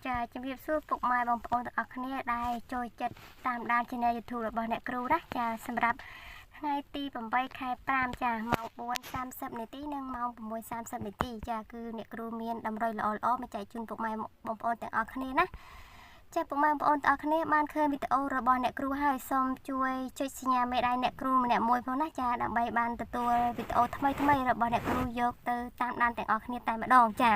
ចាជំរាបសួរពុកម៉ែបងប្អូនទាំងអស់គ្នាដែលចូលចិត្តតាមដាន Channel YouTube របស់អ្នកគ្រូណាចាសម្រាប់ថ្ងៃទី8ខែ5ចាម៉ោង4:30នាទីនិងម៉ោង6:30នាទីចាគឺអ្នកគ្រូមានតម្រុយល្អៗមកចែកជូនពុកម៉ែបងប្អូនទាំងអស់គ្នាណាចាពុកម៉ែបងប្អូនទាំងអស់គ្នាបានឃើញវីដេអូរបស់អ្នកគ្រូហើយសូមជួយចុចសញ្ញាមេដៃអ្នកគ្រូម្នាក់មួយផងណាចាដើម្បីបានទទួលវីដេអូថ្មីៗរបស់អ្នកគ្រូយកទៅតាមដានទាំងអស់គ្នាតែម្ដងចា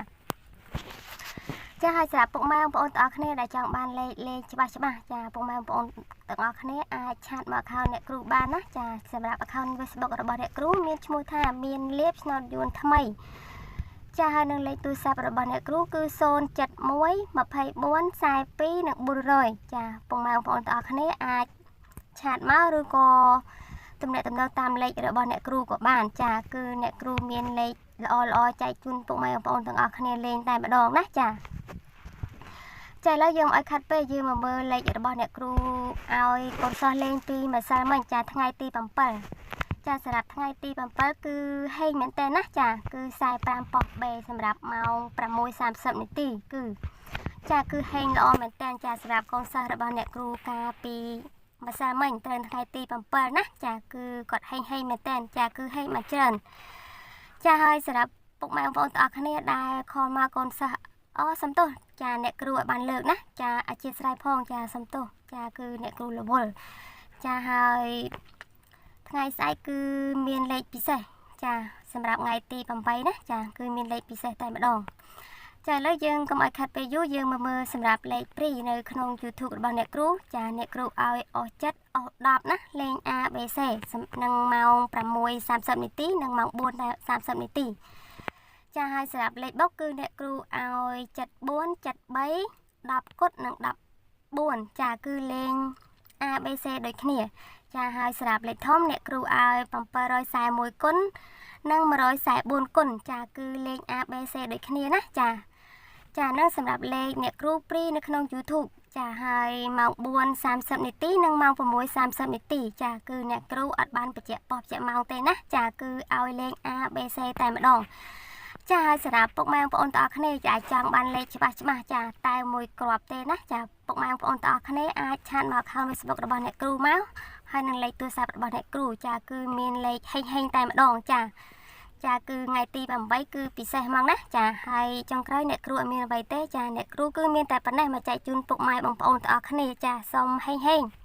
ចាហើយសម្រាប់ពុកម៉ែបងប្អូនទាំងអស់គ្នាដែលចង់បានលេខលេខច្បាស់ច្បាស់ចាពុកម៉ែបងប្អូនទាំងអស់គ្នាអាច chat មក account អ្នកគ្រូបានណាចាសម្រាប់ account Facebook របស់អ្នកគ្រូមានឈ្មោះថាមានលៀបឆ្នោតយួនថ្មីចាហើយនឹងលេខទូរស័ព្ទរបស់អ្នកគ្រូគឺ071 24 42និង400ចាពុកម៉ែបងប្អូនទាំងអស់គ្នាអាច chat មកឬក៏ទំនាក់ទំនងតាមលេខរបស់អ្នកគ្រូក៏បានចាគឺអ្នកគ្រូមានលេខល្អល្អចែកជូនពុកម៉ែបងប្អូនទាំងអស់គ្នាលេងតែម្ដងណាចាចាឥឡូវយើងឲ្យខាត់ពេកយើងមកមើលលេខរបស់អ្នកគ្រូឲ្យកូនសិស្សលេងពីម្សិលមិញចាថ្ងៃទី7ចាសម្រាប់ថ្ងៃទី7គឺហេងមែនតើណាចាគឺ45ប៉ុស្តិ៍ B សម្រាប់ម៉ោង6:30នាទីគឺចាគឺហេងល្អមែនតើចាសម្រាប់កូនសិស្សរបស់អ្នកគ្រូកាលពីម្សិលមិញត្រូវថ្ងៃទី7ណាចាគឺគាត់ហេងហេងមែនតើចាគឺហេងមកច្រើនចាហើយសម្រាប់ពុកម៉ែបងប្អូនទាំងអស់គ្នាដែល call មកកូនសិស្សអូសំទោសចាអ្នកគ្រូឲ្យបានលើកណាចាអធិស្ឋានផងចាសំទោសចាគឺអ្នកគ្រូរវល់ចាហើយថ្ងៃស្អែកគឺមានលេខពិសេសចាសម្រាប់ថ្ងៃទី8ណាចាគឺមានលេខពិសេសតែម្ដងចាឥឡូវយើងកុំឲ្យខាត់ពេលយូរយើងមកមើលសម្រាប់លេខព្រីនៅក្នុង YouTube របស់អ្នកគ្រូចាអ្នកគ្រូឲ្យអស់ចិត្តអស់10ណាលេង A B C នឹងម៉ោង6:30នាទីនិងម៉ោង4:30នាទីចាហើយសម្រាប់លេខបុកគឺអ្នកគ្រូឲ្យ74 73 10គុតនិង14ចាគឺលេង A B C ដូចគ្នាចាហើយសម្រាប់លេខធំអ្នកគ្រូឲ្យ741គុណនិង144គុណចាគឺលេខ A B C ដូចគ្នាណាចាចានឹងសម្រាប់លេខអ្នកគ្រូព្រីនៅក្នុង YouTube ចាហើយម៉ោង4:30នាទីនិងម៉ោង6:30នាទីចាគឺអ្នកគ្រូអត់បានបញ្ជាក់ប៉ុស្តិ៍បញ្ជាក់ម៉ោងទេណាចាគឺឲ្យលេខ A B C តែម្ដងចាហើយសម្រាប់ពុកម៉ែបងប្អូនទាំងអស់គ្នាចាចង់បានលេខច្បាស់ច្បាស់ចាតែមួយគ្រាប់ទេណាចាពុកម៉ែបងប្អូនទាំងអស់គ្នាអាច chat មក account Facebook របស់អ្នកគ្រូមកហើយនឹងលេខទូរស័ព្ទរបស់អ្នកគ្រូចាគឺមានលេខហេងហេងតែម្ដងចាចាគឺថ្ងៃទី8គឺពិសេសហ្មងណាចាហើយចុងក្រោយអ្នកគ្រូអត់មានអ្វីទេចាអ្នកគ្រូគឺមានតែប៉ុណ្ណេះមកចែកជូនពុកម៉ែបងប្អូនទាំងអស់គ្នាចាសូមហេងហេង។